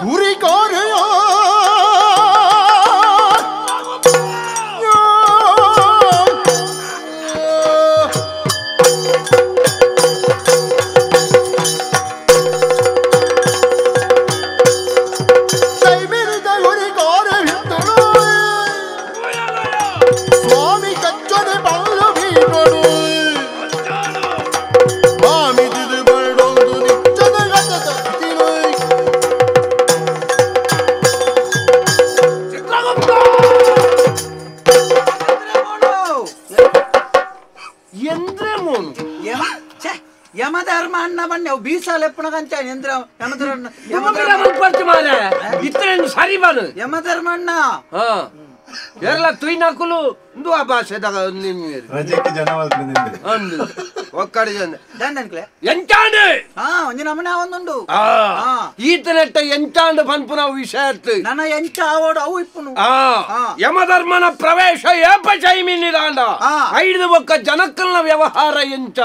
ಗುರಿ ಕೋರೆಯ ಯಮಧರ್ಮಣ್ಣ ಎಲ್ಲ ತುಯ್ನಕುಲು ಇಂದು ಆ ಭಾಷೆದ ರಜೆಗೆ ಜನ ಅಂದು ಒಕ್ಕಡಿ ಜನ ಎಂಚಾಂಡು ಒಂಜಿ ನಮನೆ ಒಂದುಂಡು ಈತನೆಟ್ಟ ಎಂಚಾಂಡು ಪನ್ಪುನ ವಿಷಯ ನನ್ನ ಎಂಚ ಆವೋಡು ಅವು ಇಪ್ಪುನು ಯಮಧರ್ಮನ ಪ್ರವೇಶ ಏಪ ಚೈಮಿನಿದಾಂಡ ಐದು ಒಕ್ಕ ಜನಕ್ಕಲ್ನ ವ್ಯವಹಾರ ಎಂಚ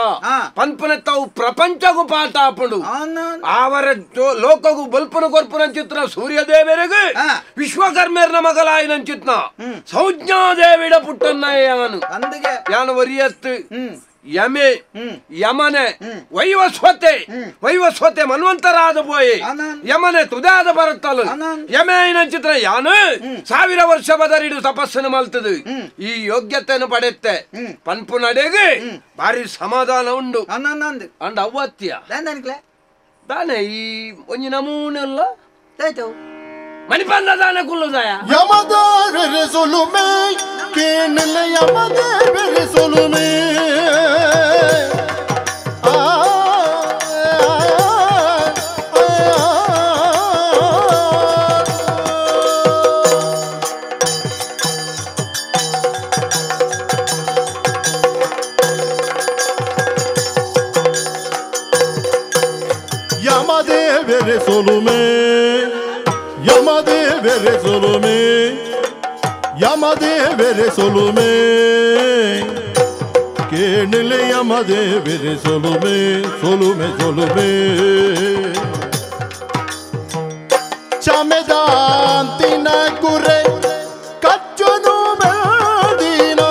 ಪನ್ಪುನ ತಾವು ಪ್ರಪಂಚಗೂ ಪಾಠ ಆಪುಂಡು ಆವರ ಲೋಕಗೂ ಬಲ್ಪುನ ಕೊರ್ಪುನ ಚಿತ್ರ ಸೂರ್ಯದೇವರಿಗೆ ವಿಶ್ವಕರ್ಮೇರ್ನ ಮಗಲಾಯಿನ ಚಿತ್ನ ಸಂಜ್ಞಾದೇವಿಡ ಪುಟ್ಟನ್ನ ಯಾನು ಯಾನು ವರಿಯತ್ತು ಯಮೆ ಯಮನೆ ವೈವಸ್ವತೆ ವೈವಸ್ವತೆ ಮನ್ವಂತರಾದ ಪೋಯಿ ಯಮನೆ ತುದಾದ ಬರುತ್ತಲು ಯಮೆ ಚಿತ್ರ ಯಾನು 1000 ವರ್ಷ ಬದರಿಡು ತಪಸ್ಸನ್ನು ಮಲ್ತದು ಈ ಯೋಗ್ಯತೆಯನ್ನು ಪಡೆಯುತ್ತೆ ಪನ್ಪು ನಡೆಗೆ ಭಾರಿ ಸಮಾಧಾನ ಉಂಡು ಅಂಡ್ ಅವ್ವತ್ಯ ದಾನೆ ಈ ಒಂಜಿ ನಮೂನೆ ಅಲ್ಲ ಮಣಿಪಂದ ದಾನೆ ಕುಲ್ಲುದಾಯ ಯಮದೇವರೆ ಸೊಲುಮೆ ಕೇನಲ ಯಮದೇವರೆ ಸೊಲುಮೆ ಆ ಯಮದೇವರೆ ಸೊಲುಮೆ ಯಮದೇವರೆ ಸೊಲುಮೆ ಯಮದೇವರೆ ಸೊಲುಮೆ ಕೇಣಲೆ ಯಮದೇವರೆ ಸೊಲುಮೆ ಸೊಲುಮೆ ಸೊಲುಮೆ ಚಮೆದಾಂತಿನ ಕುರೆ ಕಚ್ಚುನು ಬೆಳ್ದಿನ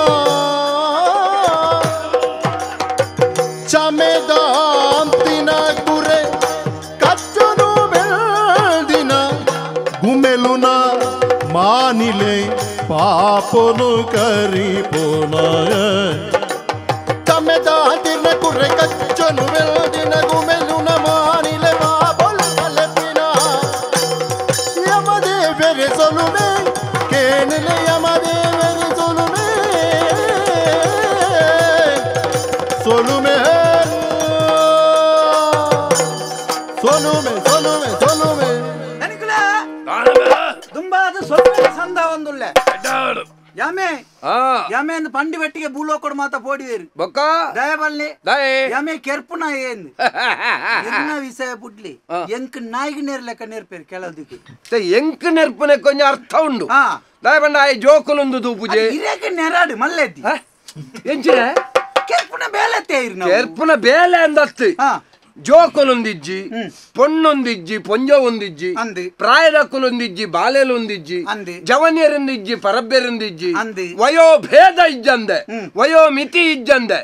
ಚಮೆದಾಂತಿನ ಕುರೆ ಕಚ್ಚುನು ಬೆಳ್ದಿನ ಗುಮೆಲುನ ಮಾನಿಲೆ ಪಾಪನು ಕರಿಪೋನಾಯ ಚಮೆದಾಂತಿನ ಕುರೆ ಕಚ್ಚನು ಬೆಳ್ದಿನ ಗುಮೆಲುನ ಮಾನಿಲೆ ಪಾಪನು ಕಲೆಪಿನ ಯಮದೇವರೆ ಸೊಲುಮೆ ಕೇಣಲೆ ಯಮದೇವರೆ ಸೊಲುಮೆ ಸೊಲುಮೆ ಸೊಲುಮೆ ಸೊಲುಮೆ ಸೊಲುಮೆ ದುಂಬಾದ ಸೊಲುಮೆ ಸಂದ ಒಂದುಲ್ಲೆ ಯಮೆ ಯಮೆ ಅಂದ್ ಪಂಡಿ ಬೆಟ್ಟಿಗೆ ಭೂಲೋಕಡ್ ಮಾತ ಪೋಡಿವೇರು ಬೊಕ್ಕ ದಯಬಲ್ಲೆ ಯಮೆ ಕೆರ್ಪುನ ಏಂದು ಎನ್ನ ವಿಷಯ ಬುಡ್ಲಿ ಎಂಕ್ ನಾಯಿಗೆ ನೇರ್ಲೆಕ್ಕ ನೇರ್ಪೇರು ಕೆಲವುದಕ್ಕೆ ಎಂಕ್ ನೆರ್ಪುನೆ ಕೊಂಚ ಅರ್ಥ ಉಂಡು ದಯಬಂಡ ಆಯ್ ಜೋಕುಲುಂದು ತೂಪುಜೆ ಇರೇಕೆ ನೆರಾಡು ಮಲ್ಲೆದ್ದಿ ಎಂಚಿನ ಕೆರ್ಪುನ ಬೇಲೆ ತೇರು ಕೆರ್ಪುನ ಬೇಲೆ ಅಂದತ್ತು ಜೋಕುಲೊಂದಿಜ್ಜಿ ಪೊಣ್ಣೊಂದಿಜ್ಜಿ ಪೊಂಜ ಒಂದಿಜ್ಜಿ ಪ್ರಾಯದಕ್ಕುಲೊಂದಿಜ್ಜಿ ಬಾಲೆಲೊಂದಿಜ್ಜಿ ಜವನಿಯರೊಂದಿಜ್ಜಿ ಪರಬ್ಬೆರೊಂದಿಜ್ಜಿ ವಯೋಭೇದ ಇಜ್ಜಂದೆ ವಯೋಮಿತಿ ಇಜ್ಜಂದೆ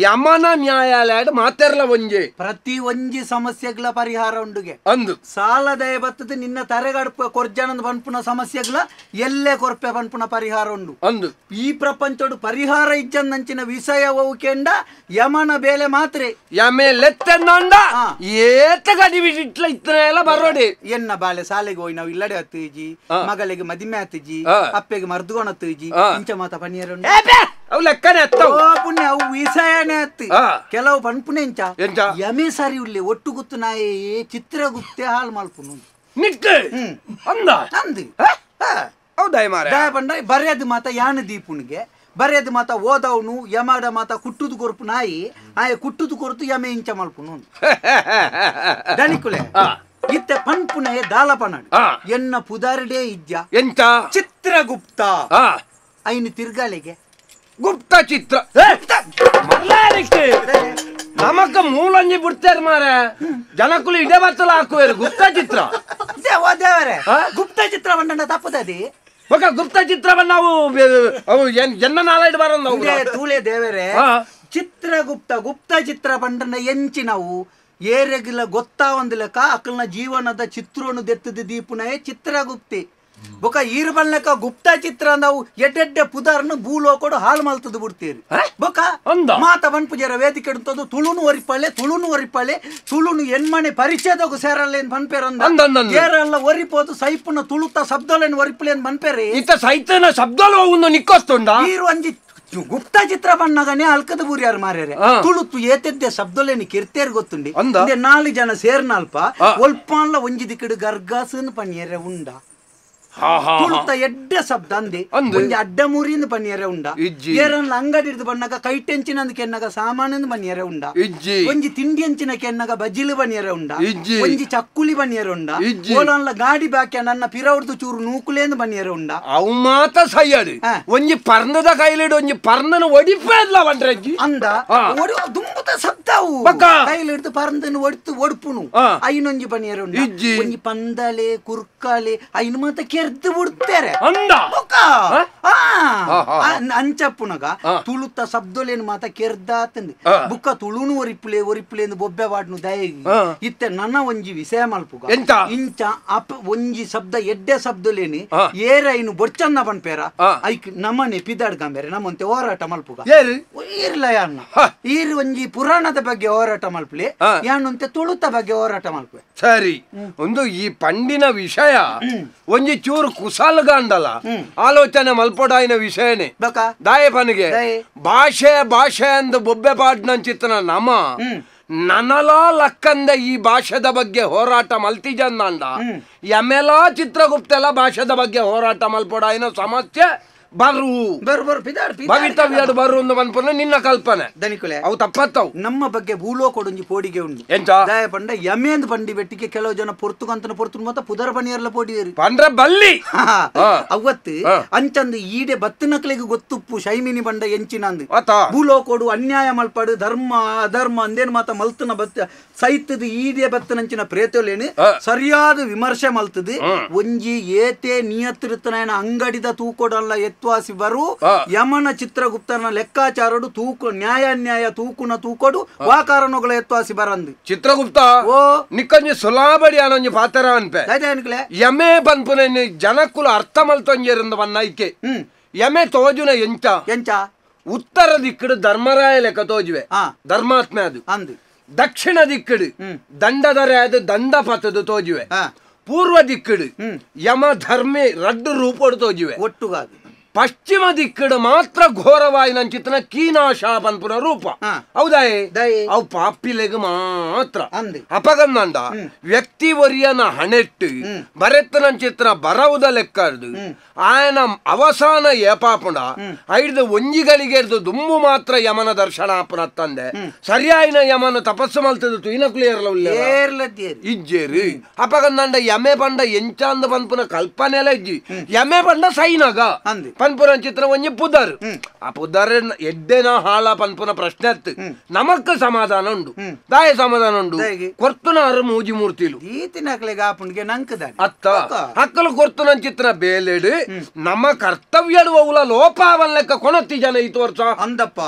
ಯಮನ ನ್ಯಾಯಾಲಯ ಮಾತೆರ್ಲ ಒಂಜೆ ಪ್ರತಿ ಒಂಜಿ ಸಮಸ್ಯೆಗಳ ಪರಿಹಾರ ಉಂಡುಗೆ ಅಂದು ಸಾಲದಯ ಬತ್ತದ ನಿನ್ನ ತರೆಗಡಪ ಕೊರ್ಜನಂದ ಪನ್ಪುನ ಸಮಸ್ಯೆಗಳ ಎಲ್ಲೇ ಕೊರ್ಪೆ ಪನ್ಪುನ ಪರಿಹಾರ ಉಂಡು ಅಂದು ಈ ಪ್ರಪಂಚಡು ಪರಿಹಾರ ಇಜ್ಜಂದಂಚಿನ ವಿಷಯ ಕೆಂಡ ಯಮನ ಬೇಲೆ ಮಾತ್ರೆ ಯಮೆ ಲೆತ್ತಂದ ಏತ ಗಡಿ ಬಿಟ್ಟಿಟ್ಲ ಇತ್ತನೆಲ್ಲ ಬರೋಡಿ ಎನ್ನ ಬಾಳೆ ಸಾಲೆಗೆ ಹೋಯ್ ನಾವು ಇಲ್ಲಡೆ ಹತ್ತಿಜಿ ಮಗಳಿಗೆ ಮದಿಮೆ ಹತ್ತಿಜಿ ಅಪ್ಪೆಗೆ ಮರ್ದುಗೋಣ ಹತ್ತಿಜಿ ಇಂಚ ಮಾತ ಪನಿಯರು ಅವು ಲೆಕ್ಕನೆ ಓ ಪುಣ್ಯ ಅವು ವಿಷಯನೇ ಹತ್ತಿ ಕೆಲವು ಪನ್ಪುನೆ ಇಂಚ ಯಮೆ ಸರಿ ಉಳ್ಳಿ ಒಟ್ಟು ಗುತ್ತು ನಾಯಿ ಚಿತ್ರಗುಪ್ತೆ ಹಾಳು ಮಲ್ಪುನು ನಿಟ್ಟು ಅಂದ ಅಂದು ಹೌದಾ ಮಾರ ದಯ ಪಂಡ ಬರೆಯದು ಮಾತ ಯಾನ ದೀಪುನಿಗೆ ಬರೆಯದು ಮಾತ ಓದವನು ಯಮಾಡ ಮಾತ ಕುಟ್ಟುದು ಕೊರ್ಪು ನಾಯಿ ಆಯ ಕುಟ್ಟುದು ಕೊರ್ತು ಯಮೆ ಇಂಚ ಮಲ್ಪುನು ದನಿಕುಲೆ ಇತ್ತೆ ಪನ್ಪುನಯ ದಾಲಪನಾಡು ಎನ್ನ ಪುದಾರಡೇ ಇಜ್ಜ ಎಂತ ಚಿತ್ರಗುಪ್ತ ಐನು ತಿರ್ಗಾಲಿಗೆ ಗುಪ್ತ ಚಿತ್ರ ನಮಕ ಮೂಲಂಜಿ ಬಿಡ್ತಾರೆ ಮಾರ ಜನಕುಲು ಇದೇ ಬತ್ತಲ ಹಾಕುವೇರು ಗುಪ್ತ ಚಿತ್ರ ಓದೇವರೇ ಗುಪ್ತ ಚಿತ್ರ ಬಂಡ ತಪ್ಪದದಿ ఒక ಗುಪ್ತ ಚಿತ್ರವನ್ನ ನಾವು ಎನ್ನ ನಾಲೈಡ್ ಬಾರ ತೂಳೆ ದೇವರೇ ಚಿತ್ರಗುಪ್ತ ಗುಪ್ತ ಚಿತ್ರ ಬಂಡನ ಎಂಚಿ ನಾವು ಏರೆಗಿಲ್ಲ ಗೊತ್ತಾ ಒಂದು ಲೆಕ್ಕ ಅಕ್ಕಲ್ನ ಜೀವನದ ಚಿತ್ರವನ್ನು ದೆತ್ತದ ದೀಪುನಯೇ ಚಿತ್ರಗುಪ್ತಿ ಬೊಕ ಈರು ಬಲ್ಲೆಕ್ಕ ಗುಪ್ತ ಚಿತ್ರ ನಾವು ಎಡ್ಡೆಡ್ಡೆ ಪುದಾರ್ನು ಭೂಲೋಕೊಡು ಹಾಲು ಮಲ್ತದ ಬಿಡ್ತೀರಿ ಬೊಕ ಮಾತ ಬನ್ಪುಜರ ವೇದಿಕೆ ಹಿಡ್ತದ್ದು ತುಳುನು ಒರಿಪಾಳೆ ತುಳುನು ಒರಿಪಾಳೆ ತುಳುನು ಎನ್ಮನೆ ಪರಿಚಯದಾಗ ಸೇರಲ್ಲ ಏನ್ ಬನ್ಪೇರಂದ ಏರಲ್ಲ ಒರಿಪೋದು ಸೈಪುನ ತುಳುತ ಶಬ್ದಲೇನು ಒರಿಪಲೆ ಏನ್ ಬನ್ಪೇರಿ ಇತ್ತ ಸೈತನ ಶಬ್ದಲು ಒಂದು ನಿಕ್ಕೋಸ್ತುಂಡ ಈರು ಅಂಜಿ ಗುಪ್ತ ಚಿತ್ರ ಬಣ್ಣಗನೆ ಅಲ್ಕದ ಬೂರಿಯಾರು ಮಾರ್ಯಾರೆ ತುಳುತು ಏತೆದ್ದೆ ಶಬ್ದಲೇನು ಕಿರ್ತೇರ್ ಗೊತ್ತುಂಡಿ ನಾಲು ಜನ ಸೇರ್ನಲ್ಪ ಒಲ್ಪಾನ್ಲ ಒಂಜಿ ದಿಕ್ಕಡು ಗರ್ಗಾಸನ್ ಪಣಿಯರೆ ಉಂಡ ತುಳುತ ಎಡ್ಡೆ ಶಬ್ದ ಅಂದೆ ಒಂಜಿ ಅಡ್ಡ ಮುರಿಯಿಂದ ಪನ್ನಿಯರೆ ಉಂಡ ಏರನ್ಲ ಅಂಗಡಿ ಹಿಡಿದು ಬಣ್ಣಗ ಕೈಟೆಂಚಿನ ಕೆನ್ನಗ ಸಾಮಾನಿಂದ ಬನ್ನಿಯರೆ ಉಂಡ ಒಂಜಿ ತಿಂಡಿ ಅಂಚಿನ ಕೆನ್ನಗ ಬಜಿಲು ಬನ್ನಿಯರೆ ಉಂಡ ಒಂಜಿ ಚಕ್ಕುಲಿ ಬನ್ನಿಯರೆ ಉಂಡ ಓಲನ್ಲ ಗಾಡಿ ಬಾಕ್ಯ ನನ್ನ ಪಿರವರ್ದು ಚೂರು ನೂಕುಲೇಂದು ಬನ್ನಿಯರೆ ಉಂಡ ಅವು ಮಾತ ಸಯ್ಯಡು ಒಂಜಿ ಪರ್ಣದ ಕೈಲಿಡು ಒಂಜಿ ಪರ್ಣನ ಒಡಿಪೇದ್ಲ ಬಂಡ್ರಜ್ಜಿ ಅಂದ ದುಂಬುತ ಶಬ್ದ ಅವು ಕೈಲಿ ಹಿಡಿದು ಪರ್ಣನ ಒಡಿತು ಒಡ್ಪುನು ಐನೊಂಜಿ ಬನ್ನಿಯರೆ ಉಂಡ ಒಂಜಿ ಪಂದಲೆ ಕುರ್ಕಾಲೆ ಐನು ಮಾತ ಬಿಡ್ತಾರೆ ಅಂಚಪ್ಪುನಗ ತುಳುತ ಶಬ್ದಲೇನು ಮಾತ ಕೆರ್ದಾತಂದು ಬುಕ್ಕ ತುಳುನು ಒರಿಪುಲೆ ಒರಿಪುಲೆ ಬೊಬ್ಬೆ ವಾಡ್ನು ದಯ ಇತ್ತೆ ನನ್ನ ಒಂಜಿ ವಿಷಯ ಮಲ್ಪುಗ ಇಂಚ ಅಪ್ ಒಂಜಿ ಶಬ್ದ ಎಡ್ಡೆ ಶಬ್ದಲೇನಿ ಏರೈನು ಬೊಡ್ಚನ್ನ ಬನ್ಪೇರ ಐಕ್ ನಮನೆ ಪಿದಾಡ್ಗಂಬೇರೆ ನಮ್ಮಂತೆ ಹೋರಾಟ ಮಲ್ಪುಗ ಈರ್ಲ ಯಾನ್ನ ಈರ್ ಒಂಜಿ ಪುರಾಣದ ಬಗ್ಗೆ ಹೋರಾಟ ಮಲ್ಪುಲೆ ಯಾನಂತೆ ತುಳುತ ಬಗ್ಗೆ ಹೋರಾಟ ಮಲ್ಪುವೆ. ಸರಿ, ಒಂದು ಈ ಪಂಡಿನ ವಿಷಯ ಒಂಜಿ ಚೂರು ಕುಸಾಲ್ಗಾಂಡಲ ಆಲೋಚನೆ ಮಲ್ಪೊಡಾಯಿನ ವಿಷಯನೇ ದಾಯಪನಿಗೆ ಭಾಷೆ ಭಾಷೆ ಅಂದು ಬೊಬ್ಬೆ ಪಾಡ್ನಂಚಿತ್ತನ ನಮ ನನಲಾ ಲಕ್ಕಂದ ಈ ಭಾಷೆದ ಬಗ್ಗೆ ಹೋರಾಟ ಮಲ್ತಿಜಂದ ಯಮೆಲಾ ಚಿತ್ರಗುಪ್ತೆಲ್ಲ ಭಾಷೆದ ಬಗ್ಗೆ ಹೋರಾಟ ಮಲ್ಪೊಡಾಯಿನ ಸಮಸ್ಯೆ ಬರು ಭವಿತವ್ಯಡು ಬರು ಒಂದು ಮನ್ಪುನ ನಿನ್ನ ಕಲ್ಪನೆ ದನಿಕುಲೆ ಅವು ತಪ್ಪತ್ತವು. ನಮ್ಮ ಬಗ್ಗೆ ಭೂಲೋಕೊಡೊಂಜಿ ಪೋಡಿಗೆ ಉಂಡು ಎಂಚ ದಯ ಪಂಡ ಯಮೇಂದ್ ಬಂಡಿ ಬೆಟ್ಟಿಗೆ ಕೆಲವು ಜನ ಪೊರ್ತುಗಂತನ ಪೊರ್ತು ಮತ್ತ ಪುದರ ಪಣಿಯರ್ಲ ಪೋಡಿಯರು ಪಂಡ್ರ ಬಲ್ಲಿ ಅವತ್ತು ಅಂಚಂದು ಈಡೆ ಬತ್ತಿನಕ್ಲಿಗೆ ಗೊತ್ತುಪ್ಪು ಶೈಮಿನಿ ಬಂಡ ಎಂಚಿನಂದು ಭೂಲೋಕೊಡು ಅನ್ಯಾಯ ಮಲ್ಪಾಡು ಧರ್ಮ ಅಧರ್ಮ ಅಂದೇನು ಮಾತ ಮಲ್ತನ ಬತ್ತ ಸೈತದ ಈಡೆ ಬತ್ತನಂಚಿನ ಪ್ರೇತಲೇನು ಸರಿಯಾದ ವಿಮರ್ಶೆ ಮಲ್ತದ ಒಂಜಿ ಏತೆ ನಿಯತ್ತಿರುತ್ತನ ಅಂಗಡಿದ ತೂಕೊಡಲ್ಲ ಎತ್ವಾಸಿ ಬರು ಯಮನ ಚಿತ್ರಗುಪ್ತನ ಲೆಕ್ಕಾಚಾರಡು ತೂಕು ನ್ಯಾಯಾನ್ಯಾಯ ತೂಕುನ ತೂಕೊಡು ವಾಕಾರಣಗಳ ಎತ್ವಾಸಿ ಬರಂದು ಚಿತ್ರಗುಪ್ತ ಓ ನಿಕ್ಕೊಂಜಿ ಸುಲಾಬಡಿ ಅನ್ನೊಂಜಿ ಪಾತ್ರ ಅನ್ಪೆ ಯಮೆ ಬನ್ಪುನ ಜನಕ್ಕುಲ ಅರ್ಥ ಮಲ್ತೊಂಜೇರಿಂದ ಬನ್ನ ಐಕೆ ಯಮೆ ತೋಜುನ ಎಂಚ ಎಂಚ ಉತ್ತರ ದಿಕ್ಕಡು ಧರ್ಮರಾಯ ಲೆಕ್ಕ ತೋಜುವೆ ಧರ್ಮಾತ್ಮೆ ಅದು ಅಂದು ದಕ್ಷಿಣ ದಿಕ್ಕಡು ದಂಡದರೆ ಅದು ದಂಡ ಪತದು ತೋಜುವೆ ಪೂರ್ವ ದಿಕ್ಕಡು ಯಮ ಧರ್ಮೆ ರಡ್ಡು ರೂಪೋಡು ತೋಜುವೆ ಒಟ್ಟುಗಾದು ಪಶ್ಚಿಮ ದಿಕ್ಕಡು ಮಾತ್ರ ಘೋರವಾಯಿನಂಚಿತನ ಕೀನಾಶ ಪನ್ಪುನ ರೂಪ ಹೌದಾಯೇ ಅವು ಪಾಪಿಲೆಗ್ ಮಾತ್ರ ಅಪಗಂದ ವ್ಯಕ್ತಿ ಒರಿಯನ ಹಣೆಟ್ಟು ಬರೆತ್ತನಂಚಿತ್ರ ಬರವುದ ಲೆಕ್ಕದು ಆಯನ ಅವಸಾನ ಏಪಾಪುಣ ಐಡ್ದು ಒಂಜಿಗಳಿಗೆ ಹಿಡ್ದು ದುಂಬು ಮಾತ್ರ ಯಮನ ದರ್ಶನ ಆಪುನ ತಂದೆ ಸರಿಯಾಯಿನ ಯಮನ ತಪಸ್ಸು ಮಲ್ತದ ತುಯಿನಕುಲು ಇಜ್ಜೇರು ಅಪಗಂದ ಯಮೆ ಪಂಡ ಎಂಚಾಂದ ಪನ್ಪುನ ಕಲ್ಪನೆಲ ಇಜ್ಜಿ ಯಮೆ ಪಂಡ ಸೈನಗ ಪನ್ಪುನ ಚಿತ್ರ ಒಂಜಿ ಪುದರ್ ಆ ಪುದರ್ ಎಡ್ಡೆನ ಹಾಳ ಪನ್ಪುನ ಪ್ರಶ್ನೆ ಅತ್ತು ನಮಕ್ ಸಮಾಧಾನ ಉಂಡು ದಾಯ ಸಮಾಧಾನ ಉಂಡು ಕೊರ್ತುನಾರು ಮೂಜಿ ಮೂರ್ತಿಲು ಅತ್ತ ಅಕ್ಕಲು ಕೊರ್ತುನ ಚಿತ್ರ ಬೇಲೆಡು ನಮ್ಮ ಕರ್ತವ್ಯಡು ಅವುಲ ಲೋಪಾವನ್ ಲೆಕ್ಕ ಕೊನತ್ತಿ ಜನ ಇತ್ತು ವರ್ಷ ಅಂದಪ್ಪ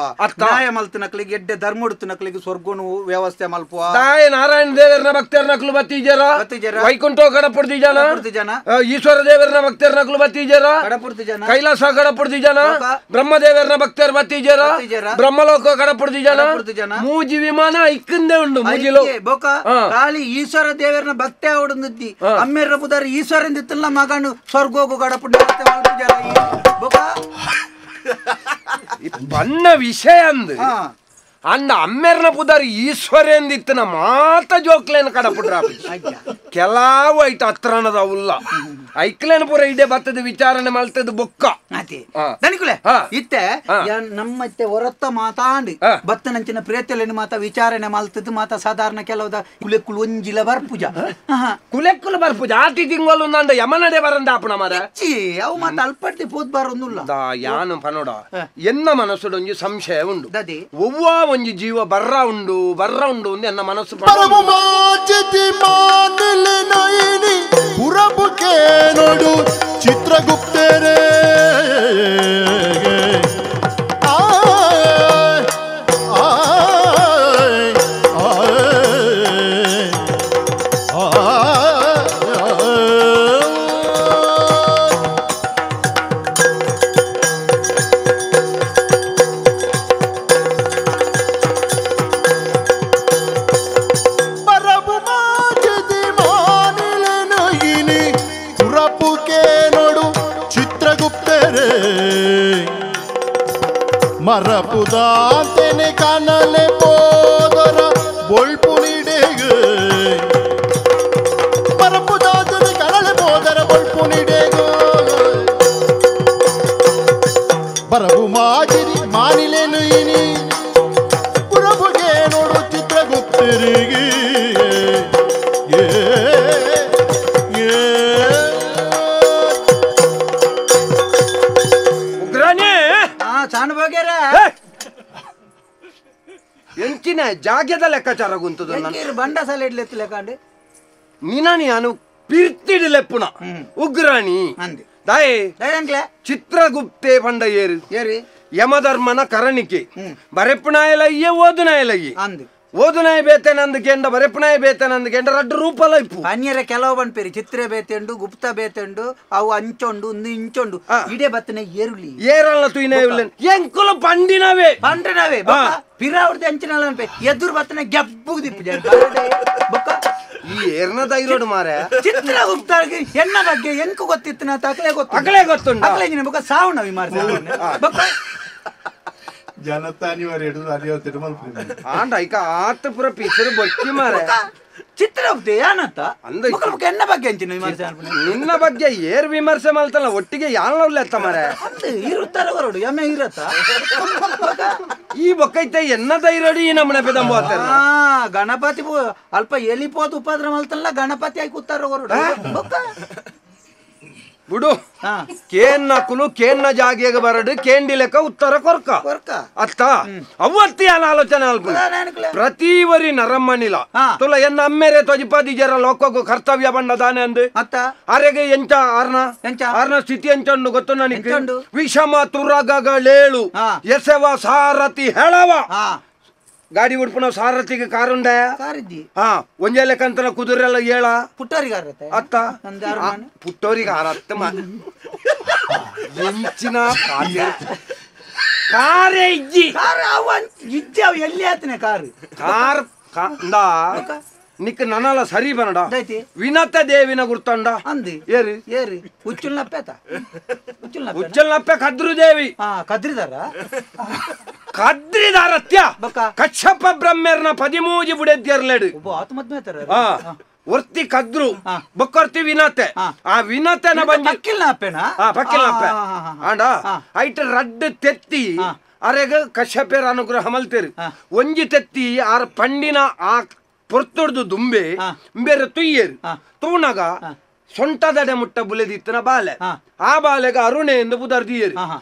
ನ್ಯಾಯ ಮಲ್ತನಕ್ಲಿಗೆ ಎಡ್ಡೆ ಧರ್ಮಡುತ್ತನಕ್ಲಿಗೆ ಸ್ವರ್ಗನು ವ್ಯವಸ್ಥೆ ಮಲ್ಪುವ ತಾಯ ನಾರಾಯಣ ದೇವರನ ಭಕ್ತರ ನಕ್ಲು ಬತ್ತೀಜರ ವೈಕುಂಠ ಕಡಪುಡ್ತಿ ಜನ ಈಶ್ವರ ದೇವರನ ಭಕ್ತರ ನಕ್ಲು ಬತ್ತೀಜರ ಕಡಪುಡ್ತಿ ಜನ ಕೈಲಾಸ ಕಡಪುಡ್ತಿ ಜನ ಬ್ರಹ್ಮದೇವರನ ಭಕ್ತರು ಬತ್ತೀಜರ ಬ್ರಹ್ಮಲೋಕ ಕಡಪುಡ್ತಿ ಜನ ಮೂಜಿ ವಿಮಾನ ಇಕ್ಕಂದೆ ಉಂಡು ಮೂಜಿಲೋ ಬೋಕ ಖಾಲಿ ಈಶ್ವರ ದೇವರನ ಭಕ್ತೆ ಅವಡುಂದಿ ಅಮ್ಮೆರ ಪುದಾರ ಈಶ್ವರಂದಿತ್ತಲ್ಲ ಮಗನು ಸ್ವರ್ಗೋಗು ಕಡಪುಡ್ಡಿ ಬೋಕ ಬಣ್ಣ ವಿಷಯ ಅಂದು ಅಂದ ಅಮ್ಮೆರ್ನ ಪುದಾರ್ ಈಶ್ವರೇಂದಿತ್ತನ ಮಾತ ಜೋಕ್ಲೇನ ಕಡಪುಡ್ರ ಕೆಲವು ಐಟ ಹತ್ರನದ ಉಲ್ಲ ಐಕ್ಲೇನ ಪೂರ ಇಡೆ ಬತ್ತದ ವಿಚಾರಣೆ ಮಲ್ತದ ಬೊಕ್ಕ ದನಿಕುಲೆ ಇತ್ತೆ ನಮ್ಮ ಹೊರತ್ತ ಮಾತಾಂಡಿ ಬತ್ತನಂಚಿನ ಪ್ರೇತಲೇನು ಮಾತ ವಿಚಾರಣೆ ಮಲ್ತದ ಮಾತ ಸಾಧಾರಣ ಕೆಲವುದ ಕುಲೆಕ್ಕುಲು ಒಂಜಿಲ ಬರ್ಪುಜ ಕುಲೆಕ್ಕುಲು ಬರ್ಪುಜ ಆಟಿ ತಿಂಗಳು ನಂದ ಯಮನಡೆ ಬರಂದ ಆಪುಣ ಮರ ಅವು ಮಾತ ಅಲ್ಪಟ್ಟಿ ಪೋದ್ ಬಾರೊಂದುಲ್ಲ ಯಾನು ಪನೋಡ ಎನ್ನ ಮನಸ್ಸುಡೊಂಜಿ ಸಂಶಯ ಉಂಡು ಒವ್ವ ಒಂಜಿ ಜೀವ ಬರ್ರ ಉಂಡು ಬರ್ರ ಉಂಡು ಎನ್ನ ಮನಸ್ಸು ಚಿತ್ರಗುಪ್ತರೇ ಮರಪುದಾಂತೆನೆ ಕಾಣಲೆ ಪೋದರ ಬೊಳ್ಪುನಿಡೆಗೆ ಮರಪುದಾಂತೆನೆ ಕಾಣಲೆ ಪೋದರ ಬೊಳ್ಪುನಿಡೆಗೆ ಬರಬು ಮಾಜಿರಿ ಮಾನಿಲೇನು ಇನಿ ಪುರಬುಗೆ ನೋಡು ಚಿತ್ರಗುಪ್ತರಿಗೆ ಎಂಚಿನ ಜಾಗ್ಯದ ಲೆಕ್ಕಾಚಾರ ಗುಂತದ ಬಂಡ ಸಾಲ ಇಡ್ಲೆತ್ತು ಲೆಕ್ಕಾಂಡೆ ನಿನಾನಿ ಅನು ಪಿರ್ತಿಡು ಲೆಪ್ಪುನ ಉಗ್ರಾಣಿ ದಾಯೆ ಚಿತ್ರಗುಪ್ತೆ ಪಂಡ ಏರು ಏರಿ ಯಮಧರ್ಮನ ಕರಣಿಕೆ ಬರೆಪ್ಪುನಾಯಲಯ್ಯೆ ಓದುನಾಯಲಯ್ಯೆ ಓದುನಾಯ ಬೇತೇನಂದು ಕೆಂಡ ಬರೆಪ್ಪುನಾಯ ಬೇತೇನಂದು ಕೆಂಡ ರಡ್ಡು ರೂಪಲ ಇಪ್ಪು ಅನ್ಯರ ಕೆಲವು ಬಂಪೇರಿ ಚಿತ್ರ ಬೇತೆಂಡು ಗುಪ್ತ ಬೇತೆಂಡು ಅವು ಅಂಚೊಂಡು ಒಂದು ಇಂಚೊಂಡು ಇಡೇ ಬತ್ತನೆ ಏರುಲಿ ಏರಲ್ಲ ತುಯ್ನ ಎಂಕುಲು ಪಂಡಿನವೇ ಪಂಡಿನವೇ ಪಿರಾವ್ರದ್ದು ಅಂಚಿನಲ್ಲ ಅನ್ಪೆ ಎದುರು ಬತ್ತನೆ ಗೆಬ್ಬು ದಿಪ್ಪು ಬೊಕ್ಕ ಈ ಏರ್ನ ಧೈರ್ಯಡು ಮಾರೆ ಚಿತ್ರಗುಪ್ತ ಎನ್ನ ಬಗ್ಗೆ ಎಂಕು ಗೊತ್ತಿತ್ತು ನಾ ತಕಲೆ ಗೊತ್ತು ಅಕಲೆ ಗೊತ್ತುಂಡು ಅಕಲೆ ಇಂಜಿನ ಬೊಕ್ಕ ಸಾವು ನವಿ ಮಾರ್ಸ ಬೊಕ್ಕ ಆಂಡ ಐಕ ಆತ ಪುರ ಪಿಸರು ಬೊಚ್ಚಿ ಮಾರೆ ಚಿತ್ರಗುಪ್ತ ಏನಂತ ಅಂದ ಎನ್ನ ಬಗ್ಗೆ ಅಂಚಿನ ವಿಮರ್ಶೆ ನಿನ್ನ ಬಗ್ಗೆ ಏರ್ ವಿಮರ್ಶೆ ಮಾಡ್ತಲ್ಲ ಒಟ್ಟಿಗೆ ಯಾನ್ ಎತ್ತ ಮಾರೆ ಇರುತ್ತಾರ ಹೊರಡು ಎಮ್ಮೆ ಇರತ್ತ ಈ ಬೊಕ್ಕೈತೆ ಎನ್ನ ಧೈರ್ಯಡಿ ಈ ನಮ್ಮನೆ ಪೆದಂಬ ಗಣಪತಿ ಅಲ್ಪ ಎಲಿಪೋದು ಉಪದ್ರ ಮಲ್ತಲ್ಲ ಗಣಪತಿ ಆಗಿ ಕೂತಾರ ಹೊರಡು ಬೊಕ್ಕ ಬಿಡು ಕೇನ್ನ ಕುಲು ಕೇನ್ನ ಜಾಗೆಗೆ ಬರಡು ಕೇಂಡಿ ಲೆಕ್ಕ ಉತ್ತರ ಕೊರ್ಕ ಕೊರ್ಕ ಅತ್ತ ಅವತ್ತಿ ಆಲೋಚನೆ ಅಲ್ಪ ಪ್ರತಿ ವರಿ ನರಮ್ಮನಿಲ ತುಲ ಎನ್ನ ಅಮ್ಮೇರೆ ತೊಜಿಪಾದಿ ಜರ ಲೋಕಗೂ ಕರ್ತವ್ಯ ಬಂಡ ದಾನೆ ಅಂದು ಅತ್ತ ಅರೆಗೆ ಎಂಚ ಆರ್ನ ಎಂಚ ಆರ್ನ ಸ್ಥಿತಿ ಎಂಚಂಡು ಗೊತ್ತು ನನಗೆ ವಿಷಮ ತುರಗಗಳೇಳು ಎಸೆವ ಸಾರಥಿ ಹೇಳವ ಗಾಡಿ ಉಡ್ಪುನ ಸಾರಥಿಗೆ ಕಾರುಂಡ ಕಾರಿದ್ದಿ ಹಾ ಒಂಜೆ ಲೆಕ್ಕಂತನ ಕುದುರೆಲ್ಲ ಏಳ ಪುಟ್ಟೋರಿಗೆ ಅತ್ತ ಪುಟ್ಟೋರಿಗೆ ಆರತ್ತ ಎಂಚಿನ ಕಾರೇ ಇಜ್ಜಿ ಕಾರ್ ಅವ ಇಜ್ಜಿ ಅವ ಎಲ್ಲಿ ಆತನೆ ಕಾರ್ ಕಾರ್ ನಿಕ್ ನನಲ ಸರಿ ಬನಡ ವಿನತ ದೇವಿನ ಗುರ್ತಂಡ ಅಂದಿ ಏರಿ ಏರಿ ಉಚ್ಚುಲ್ನಪ್ಪೆ ಉಚ್ಚಲ್ನಪ್ಪೆ ಕದ್ರು ದೇವಿ ಕದ್ರಿದಾರ ಕದ್ರಿದಾರತ್ಯ ಕಶ್ಯಪ ಬ್ರಹ್ಮೇರ್ನ ಪದಿಮೂಜಿ ಬುಡೆದ್ಯರ್ಲೆಡು ಒರ್ತಿ ಕದ್ರು ಬೊಕ್ಕೊರ್ತಿ ವಿನತೆ ಆ ವಿನತೆನ ಬಂದು ಪಕ್ಕಿಲ್ನಪ್ಪೆನ ಪಕ್ಕಿಲ್ನಪ್ಪೆ ಆಂಡ ಐಟ್ ರಡ್ಡು ತೆತ್ತಿ ಅರೆಗ ಕಶ್ಯಪೇರ ಅನುಗ್ರಹ ಮಲ್ತೇರು ಒಂಜಿ ತೆತ್ತಿ ಆರ್ ಪಂಡಿನ ಆ ಪೊರ್ತೊಡ್ದು ದುಂಬೆ ಬೇರೆ ತುಯ್ಯೇರು ತೂನಗ ಸೊಂಟದಡೆ ಮುಟ್ಟ ಬುಲೆದಿತ್ತನ ಬಾಲೆ ಆ ಬಾಲೆಗೆ ಅರುಣೆ ಎಂದು ಪುದರ್ದಿಯರು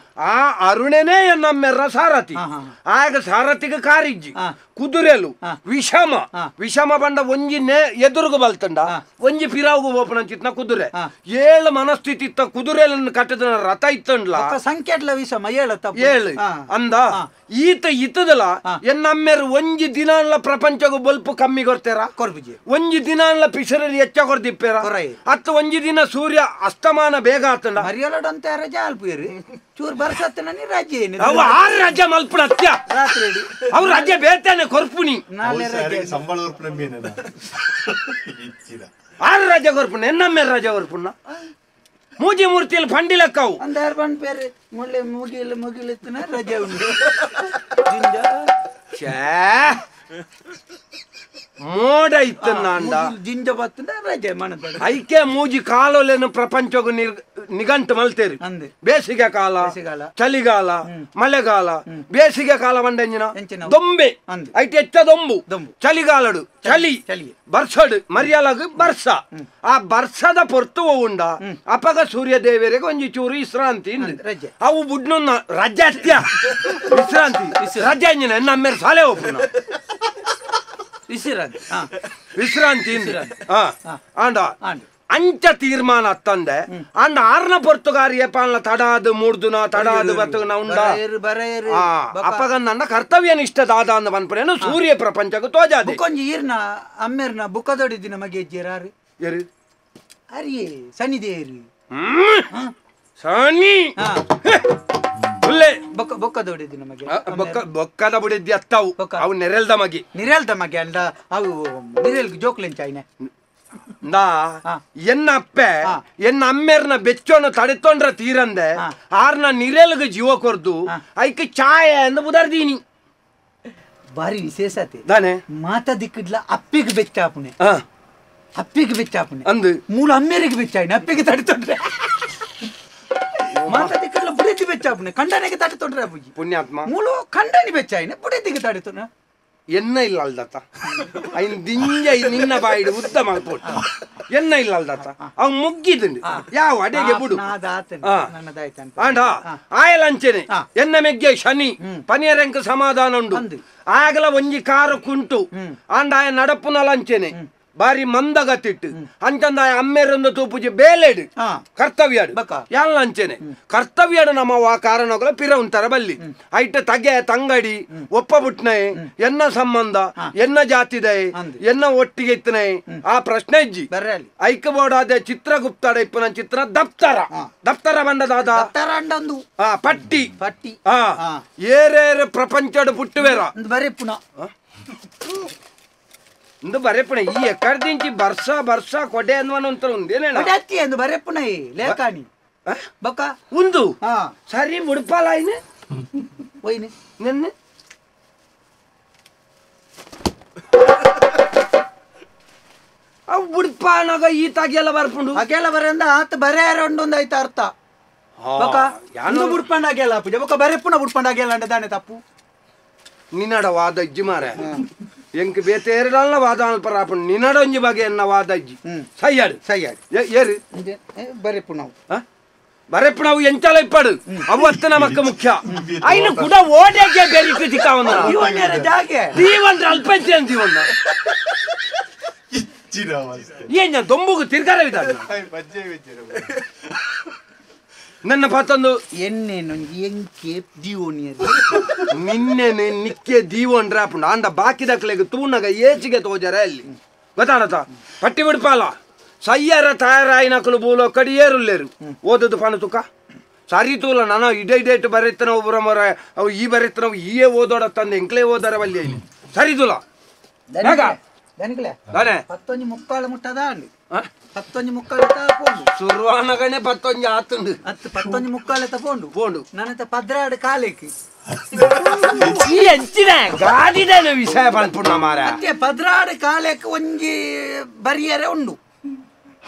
ಆ ಅರುಣೆನೇ ನಮ್ಮೆರ್ರ ಸಾರಥಿ ಆಗ ಸಾರಥಿಗೆ ಕಾರಿಜ್ಜಿ ಕುದುರೆಲು ವಿಷಮ ವಿಷಮ ಬಂಡ ಒಂಜಿ ನೇ ಎದುರುಗು ಬಲ್ತಂಡ ಒಂಜಿ ಪಿರಾವುಗು ಓಪನ ಕುದುರೆ ಏಳು ಮನಸ್ಥಿತಿ ಇತ್ತ ಕುದುರೆಲನ್ನು ಕಟ್ಟದ ರಥ ಇತ್ತಂಡ್ಲ ಸಂಖ್ಯೆಟ್ಲ ವಿಷಮ ಏಳು ಅಂದ ಈತ ಇತ್ತದಲ್ಲ ಎನ್ನಮ್ಮೆರ್ ಒಂಜಿ ದಿನ ಪ್ರಪಂಚಗೂ ಬಲ್ಪು ಕಮ್ಮಿ ಕೊಡ್ತೇರ ಕೊರ್ಬಿಜಿ ಒಂಜಿ ದಿನ ಪಿಸರಲ್ಲಿ ಹೆಚ್ಚ ಕೊರ್ದಿಪ್ಪೇರ ಅತ್ತ ಒಂಜಿ ದಿನ ಸೂರ್ಯ ಅಸ್ತಮಾನ ಬೇಗ ಆತಂಡ ಮರಿಯಲಡಂತ ರಜೆ ಅಲ್ಪೇರಿ ಚೂರು ಬರ್ಸತ್ತ ನೀ ರಜೆ ಏನು ಅವು ಆರು ರಜೆ ಮಲ್ಪುಣ ಅತ್ಯ ರಾತ್ರಿ ಅವ್ರ ರಜೆ ಬೇತಾನೆ ಕೊರ್ಪುನಿ ಸಂಬಳ ಆರು ರಜೆ ಕೊರ್ಪುಣ ಎನ್ನಮ್ಮೆ ರಜೆ ಕೊರ್ಪುಣ ಮೂಜಿ ಮೂರ್ತಿಯಲ್ಲಿ ಫಂಡಿಲಕ್ಕವು ಅಂದಾರು ಬಂದ್ ಬೇರೆ ಮುಳ್ಳೆ ಮುಗಿಲು ಮುಗಿಲತ್ತನ ರಜೆ ಉಂಟು ಛೇ ಮೋಡ ಇತ್ತಂಡ ಜಿಂಜ ಬತ್ತಂಡ ರಜೆ ಮನದ ಐಕೆ ಮೂಜಿ ಕಾಲೋಲೇನು ಪ್ರಪಂಚಗೂ ನಿಗಂಟು ಮಲ್ತೇರಿ ಬೇಸಿಗೆ ಕಾಲ ಚಳಿಗಾಲ ಮಳೆಗಾಲ ಬೇಸಿಗೆ ಕಾಲ ಬಂಡೆಂಜಿನ ದೊಂಬೆ ಐತೆ ಹೆಚ್ಚ ದೊಂಬು ಚಳಿಗಾಲಡು ಚಳಿ ಬರ್ಸಡು ಮರ್ಯಾಲಗು ಬರ್ಸ ಆ ಬರ್ಸದ ಪೊರ್ತು ಉಂಡ ಅಪಗ ಸೂರ್ಯ ದೇವರಿಗೆ ಒಂಜಿ ಚೂರು ವಿಶ್ರಾಂತಿ ಅವು ಬುಡ್ನ ರಜೆ ಅತ್ಯ ವಿಶ್ರಾಂತಿ ರಜೆ ಅಂಜಿನ ನಮ್ಮೇರು ಸಾಲೆ ಒಪ್ಪುನ ವಿಶ್ರಾಂತಿ ವಿಶ್ರಾಂತಿ ಆಂಡ ಅಂಚ ತೀರ್ಮಾನ ಅತ್ತಂದೆ ಅಂಡ ಆರ್ನ ಪೊರ್ತುಗಾರಿ ಏಪಾನ್ಲ ತಡಾದು ಮೂರ್ದುನ ತಡಾದು ಬತ್ತುನ ಉಂಡ ಅಪಗ ನನ್ನ ಕರ್ತವ್ಯ ನಿಷ್ಠ ದಾದ ಅಂದ ಪನ್ಪುನೇನು ಸೂರ್ಯ ಪ್ರಪಂಚಕ್ಕೆ ತೋಜಾದೆ ಬುಕೊಂಜಿ ಈರ್ನ ಅಮ್ಮೇರ್ನ ಬುಕ್ಕದೊಡಿದ್ದಿ ನಮಗೆ ಎಜ್ಜೇರಾರು ಎರು ಅರಿಯೇ ಸನಿದೇರು ಸನಿ ಉಲ್ಲೆ ಬೊಕ್ಕ ಬೊಕ್ಕದೊಡಿದ್ದಿ ನಮಗೆ ಬೊಕ್ಕ ಬೊಕ್ಕದ ಬುಡಿದ್ದಿ ಅತ್ತವು ಅವು ನೆರೆಲ್ದ ಮಗಿ ನಿರೆಲ್ದ ಮಗೆ ಅಂಡ ಅವು ನಿರೆಲ್ ಜೋಕ್ಲೆಂಚಾಯ್ನೆ ನಾ ಎನ್ನ ಅಪ್ಪೆ ಎನ್ನ ಅಮ್ಮೇರ್ನ ಬೆಚ್ಚೋನ ತಡೆತೊಂಡ್ರ ತೀರಂದೆ ಆರ್ನ ನಿರೆಲ್ಗ ಜೀವ ಕೊರ್ದು ಐಕ್ ಛಾಯೆ ಅಂದ ಬುದರ್ದೀನಿ ಬಾರಿ ವಿಶೇಷತೆ ದಾನೆ ಮಾತ ದಿಕ್ಕಿಡ್ಲ ಅಪ್ಪಿಗೆ ಬೆಚ್ಚಾಪುಣೆ ಅಪ್ಪಿಗೆ ಬೆಚ್ಚಾಪುಣೆ ಅಂದು ಮೂಲ ಅಮ್ಮೇರಿಗೆ ಬೆಚ್ಚಾಯ್ನೆ ಅಪ್ಪಿಗೆ ತಡೆತೊಂಡ್ರೆ ಮಾತ ದಿಕ್ಕಿಡ್ಲ ಬುಡೆತಿ ಬೆಚ್ಚಾಪುಣೆ ಕಂಡನಿಗೆ ತಡೆತೊಂಡ್ರೆ ಅಪ್ಪುಜಿ ಪುಣ್ಯಾತ್ಮ ಮೂಲ ಕಂಡನಿ ಬೆಚ್ಚಾಯ್ನೆ ಬುಡೆತಿಗೆ ತಡೆತೊಂಡ್ರೆ ಎನ್ನ ಇಲ್ಲ ಅಲ್ದತ್ತ ಐನ್ ದಿಂಜ ನಿನ್ನ ಬಾಯಿಡು ಉದ್ದ ಮಾಡ್ಕೊಟ್ಟು ಎನ್ನ ಇಲ್ಲ ಅಲ್ದತ್ತ ಅವ್ ಮುಗ್ಗಿದುಂಡು ಯಾವ ಅಡೆಗೆ ಬುಡು ಆಂಡ ಆಯಲಂಚನೆ ಎನ್ನ ಮೆಗ್ಗೆ ಶನಿ ಪನಿಯರೆಂಕ ಸಮಾಧಾನ ಉಂಡು ಆಗಲ ಒಂಜಿ ಕಾರು ಕುಂಟು ಆಂಡ ಆಯ ನಡಪುನ ಲಂಚನೆ ಬಾರಿ ಮಂದಗತಿಟ್ಟು ಅಂಚಂದ ಆಯ ಅಮ್ಮೇರೊಂದು ತೂಪುಜಿ ಬೇಲೆಡು ಕರ್ತವ್ಯಡು ಯಾನ್ ಲಂಚನೆ ಕರ್ತವ್ಯಡು ನಮ್ಮ ಆ ಕಾರಣಗಳ ಪಿರ ಉಂತರ ಬಲ್ಲಿ ಐಟ ತಗೆ ತಂಗಡಿ ಒಪ್ಪ ಬುಟ್ನೈ ಎನ್ನ ಸಂಬಂಧ ಎನ್ನ ಜಾತಿದೈ ಎನ್ನ ಒಟ್ಟಿಗೆ ಇತ್ತನೈ ಆ ಪ್ರಶ್ನೆ ಇಜ್ಜಿ ಐಕ ಬೋಡಾದ ಚಿತ್ರಗುಪ್ತಾಡ ಇಪ್ಪನ ಚಿತ್ರ ದಪ್ತರ ದಪ್ತರ ಬಂದದಾದ ಪಟ್ಟಿ ಪಟ್ಟಿ ಏರೇರು ಪ್ರಪಂಚಡು ಪುಟ್ಟುವೇರ ಬರೀ ಪುನಃ ಇಂದು ಬರೆಪುಣ ಈ ಎಕ್ಕಡ್ದಿಂಚಿ ಬರ್ಷ ಬರ್ಷ ಕೊಡೆ ಅನ್ನುವನಂತರ ಉಂದೇನೇನ ಅತ್ತಿ ಅಂದು ಬರೆಪುಣ ಈ ಲೇಖಾನಿ ಬೊಕ್ಕ ಉಂದು ಸರಿ ಮುಡ್ಪಾಲ ಐನೆ ಒಯ್ನೆ ನಿನ್ನೆ ಅವು ಬುಡ್ಪಾನಾಗ ಈ ತಾಗೆಲ್ಲ ಬರ್ಪುಂಡು ಅಗೆಲ್ಲ ಬರೆಂದ ಆತ ಬರೆಯಾರ ಉಂಡು ಆಯ್ತ ಅರ್ಥ ಬೊಕ್ಕ ಅಂದು ಬುಡ್ಪಂಡ ಅಗೆಲ್ಲ ಪೂಜೆ ಬೊಕ್ಕ ಬರೆಪುಣ ಬುಡ್ಪಂಡ ಅಗೆಲ್ಲ ಅಂಡ ದಾನೆ ತಪ್ಪು ನಿನ್ನಡ ವಾದ ಇಜ್ಜಿ ಮಾರೆ ಎಂಕ್ ಬೇತೇರಡಲ್ಲ ವಾದ ಅಲ್ಪರಾಪುಂಡು ನಿನ್ನಡೊಂಜಿ ಬಗೆ ಎನ್ನ ವಾದ ಇಜ್ಜಿ ಸಯ್ಯಾಡು ಸಯ್ಯಾಡು ಏರು ಬರೆಪುಣವು ಬರೆಪುಣವು ಎಂಚಲ ಇಪ್ಪಡು ಅವತ್ತು ನಮಕ್ಕ ಮುಖ್ಯ ಐನು ಕೂಡ ಓಡೆಗೆ ಬೆರಿಕು ತಿಕ್ಕಾವನ ಜಾಗೆ ದೀವನ್ರ ಅಲ್ಪ ಅಂತೀವನ್ನ ಏನ್ ದೊಂಬುಗು ತಿರ್ಗಾರ ನನ್ನ ಪತ್ತೊಂದು ಎನ್ನೇನೊಂಜಿ ಎಂಕೆ ದೀವೋನಿಯದು ನಿನ್ನೆ ನಿಕ್ಕೆ ದೀವೋನ್ರ ಆಪುಂಡು ಅಂಡ ಬಾಕಿದಕ್ಲೆಗ್ ತೂನಗ ಏಚಿಗೆ ತೋಜರ ಅಲ್ಲಿ ಗೊತ್ತಾಡತ ಪಟ್ಟಿ ಬಿಡ್ಪಾಲ ಸಯ್ಯರ ತಯಾರಾಯಿನಕಲು ಬೂಲೋ ಕಡಿ ಏರುಲ್ಲೇರು ಓದದು ಪಣ ತುಕ ಸರಿ ತೂಲ ನಾನು ಇಡೇ ಇಡೇಟು ಬರೆತ್ತನ ಒಬ್ಬರ ಮರ ಅವು ಈ ಬರೆತ್ತನವು ಈಯೇ ಓದೋಡ ತಂದೆ ಎಂಕ್ಲೇ ಓದರ ವಲ್ಲಿ ಐನಿ ಸರಿ ತೂಲ ದನಿಕ್ಲೆ ದಾನೆ 10:45 ಮುಟ್ಟದ ಅಂడి 10:45 ಪೋಂಡು ಸುರ್ವಾನಗನೆ 10 ಆತುಂಡು ಅತ್ತು 10:45 ಪೋಂಡು ಪೋಂಡು ನನತ 12 ಕಾಲೇಕಿ ಈ ಎಂಚಿನ ಗಾಡಿದನ ವಿಷಯ ಪನ್ಪುಂಡ ಮಾರ ಅತ್ತೆ 12 ಕಾಲೇಕ್ ಒಂಜಿ ಬರಿಯರೆ ಉಂಡು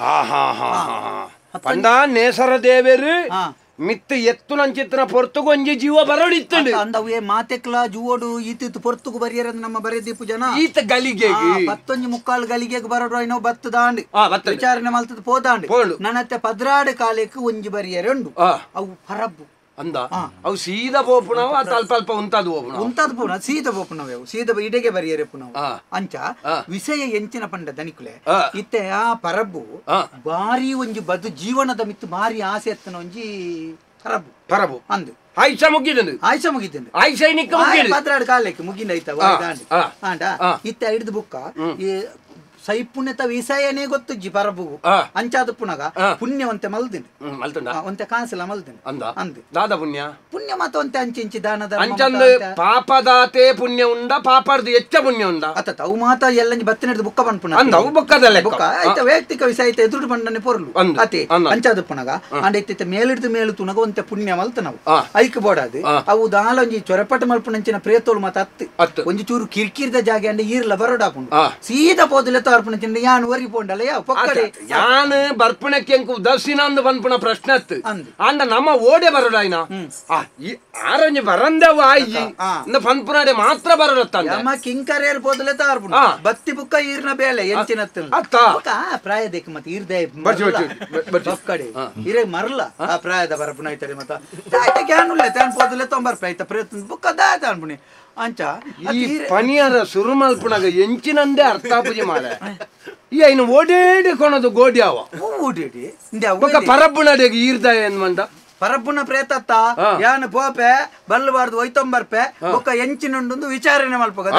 ಹಾ ಹಾ ಹಾ ಹಾ ಪಂಡ ನೇಸರ ದೇವರು ಮಿತ್ತು ಎತ್ತು ನಂಚಿತ್ತಿನ ಪೊರ್ತುಗು ಒಂಜಿ ಜೀವ ಬರೋಡಿತ್ತುಂಡು ಅಂದವೇ ಮಾತೆಕ್ಲ ಜುವೋಡು ಈತಿತ್ತು ಪೊರ್ತುಗು ಬರಿಯರ ನಮ್ಮ ಬರೆದೀಪು ಜನ ಈತ ಗಲಿಗೆ 10:45 ಗಲಿಗೆಗೆ ಬರೋಡು ಏನೋ ಬತ್ತು ದಾಂಡು ವಿಚಾರಣೆ ಮಲ್ತದ ಪೋದಾಂಡು ನನ್ನತ್ತೆ 12 ಕಾಲೇಕ್ ಒಂಜಿ ಬರಿಯರೆ ಉಂಡು ಅವು ಪರಬ್ಬು ಅಂದ ಅವು ಸೀದಾ ಪೋಪುಣವು ಅಲ್ಪ ಅಲ್ಪ ಉಂತಾದು ಪೋಪುಣ ಉಂತಾದ ಪೋಪುಣ ಸೀದಾ ಪೋಪುಣವೆ ಸೀದಾ ಇಡೆಗೆ ಬರಿಯರೆ ಪುನವು ಅಂಚ ವಿಷಯ ಎಂಚಿನ ಪಂಡ ದನಿಕುಲೆ ಇತ್ತೆ ಆ ಪರಬ್ಬು ಬಾರಿ ಒಂಜಿ ಬದು ಜೀವನದ ಮಿತ್ತು ಬಾರಿ ಆಸೆ ಎತ್ತನ ಒಂಜಿ ಪರಬ್ಬು ಪರಬು ಅಂದು ಆಯ್ಷ ಮುಗಿದಂದು ಆಯ್ಷ ಮುಗಿದಂದು ಆಯ್ಷ ನಿಕ್ಕ ಮುಗಿದ 12 ಕಾಲಕ್ಕೆ ಮುಗಿಂದ ಐತ ಆಂಡ ಇತ್ತೆ ಹಿಡಿದು ಬುಕ್ಕ ಈ ಸೈಪುಣ್ಯತ ವಿಷಯನೇ ಗೊತ್ತುಜ್ಜಿ ಪರಬು ಅಂಚಾದ ಪುನಗ ಪುಣ್ಯವಂತೆ ಮಲ್ದಿನ ಮಲ್ತುಂಡ ಒಂತೆ ಕಾಸಲ ಮಲ್ದಿನ ಅಂದ ಅಂದು ದಾದ ಪುಣ್ಯ ಪುಣ್ಯ ಮಾತ ಒಂತೆ ಅಂಚಿಂಚಿ ದಾನದ ಅಂಚಂದು ಪಾಪದಾತೆ ಪುಣ್ಯ ಉಂಡ ಪಾಪರ್ದು ಹೆಚ್ಚ ಪುಣ್ಯ ಉಂಡ ಅತ್ತ ಅವು ಮಾತ ಎಲ್ಲಂಜಿ ಬತ್ತಿನಡ್ದು ಬುಕ್ಕ ಪನ್ಪುಣ ಅಂದ ಅವು ಬುಕ್ಕದಲ್ಲ ಬುಕ್ಕ ಆಯ್ತ ವೈಯಕ್ತಿಕ ವಿಷಯ ಐತೆ ಎದುರು ಬಂಡನೆ ಪೊರ್ಲು ಅತೆ ಅಂಚಾದ ಪುನಗ ಅಂಡ ಇತ್ತೆ ಮೇಲಿಡ್ದು ಮೇಲು ತುನಗ ಒಂತೆ ಪುಣ್ಯ ಮಲ್ತ ನಾವು ಐಕ್ ಬೋಡಾದು ಅವು ದಾಲೊಂಜಿ ಚೊರಪಟ ಮಲ್ಪುನಂಚಿನ ಪ್ರೇತೋಳು ಮಾತ ಅತ್ತು ಒಂಜಿ ಚೂರು ಕಿರ್ಕಿರ್ದ ಜಾಗೆ ಅಂಡ ಈರ್ಲ ಬರೋಡಾಪುಂಡು ಸೀದಾ ಪೋದಲೆ ಯಾನ್ ವರಿ ಪೋಂಡಲ್ಲ ಯಾವ ಪೊಕ್ಕಡೆ ಯಾನ್ ಬರ್ಪುಣಕ್ಕೆ ಎಂಕು ಉದಾಸೀನ ಅಂದು ಪನ್ಪುಣ ಪ್ರಶ್ನೆ ಅತ್ತು ಅಂಡ ನಮ್ಮ ಓಡೆ ಬರೋಡಾಯ್ನ ಆರೊಂಜಿ ಬರಂದೆವು ಆಯ್ಜಿ ಪನ್ಪುನಾಡೆ ಮಾತ್ರ ಬರೋಡತ್ತ ನಮ್ಮ ಕಿಂಕರೇರ್ ಪೋದಲೆ ತಾರ್ಪುಣ ಬತ್ತಿ ಬುಕ್ಕ ಈರ್ನ ಬೇಲೆ ಎಂಚಿನತ್ತ ಅತ್ತ ಪ್ರಾಯದಕ್ಕೆ ಮತ್ತೆ ಈರ್ದೆ ಪೊಕ್ಕಡೆ ಇರೇ ಮರಲ ಆ ಪ್ರಾಯದ ಬರಪುಣ ಐತರೆ ಮತ್ತ ಆಯ್ತ ಗ್ಯಾನುಲ್ಲ ತಾನ್ ಪೋದಲೆ ತೊಂಬರ್ಪ ಆಯ್ತ ಪ್ರಯತ್ನ ಬುಕ್ಕ ದಾಯ ಅನ್ಪುಣಿ ಅಂಚ ಈ ಪನಿಯರ ಸುರುಮಲ್ಪುನಗ ಎಂಚಿನಂದೆ ಅರ್ಥಾಪುಜಿ ಮಾರೆ ಈ ಐನು ಓಡೇಡಿ ಕೊಣದು ಗೋಡಿ ಅವ ಓಡೇಡಿ ಬೊಕ ಪರಬ್ಬುನಡೆಗೆ ಈರ್ದ ಏನ್ ಮಂಡ ಪರಬ್ಬುನ ಪ್ರೇತತ್ತ ಯಾನು ಪೋಪೆ ಬಲ್ಲು ಬಾರ್ದು ಒಯ್ತೊಂಬರ್ಪೆ ಬೊಕ್ಕ ಎಂಚಿನುಂಡು ವಿಚಾರಣೆ ಮಲ್ಪಗ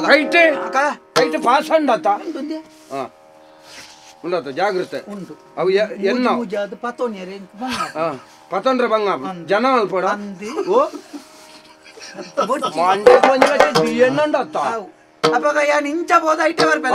ಕೈಟೆ ಕೈಟೆ ಪಾಸ್ ಅಂಡತ್ತ ಉಂಡತ್ತ ಜಾಗೃತೆ ಉಂಟು ಅವು ಎನ್ನ ಪತೋನಿಯರೆ ಪತೊಂಡ್ರೆ ಬಂಗ ಜನ ಮಲ್ಪಡ ಓ ಎಣ್ಣಂಡತ್ತ ಅಪಗ ಯಾನ್ ಇಂಚ ಬೋದ ಐಟೆ ಬರ್ಪೆ.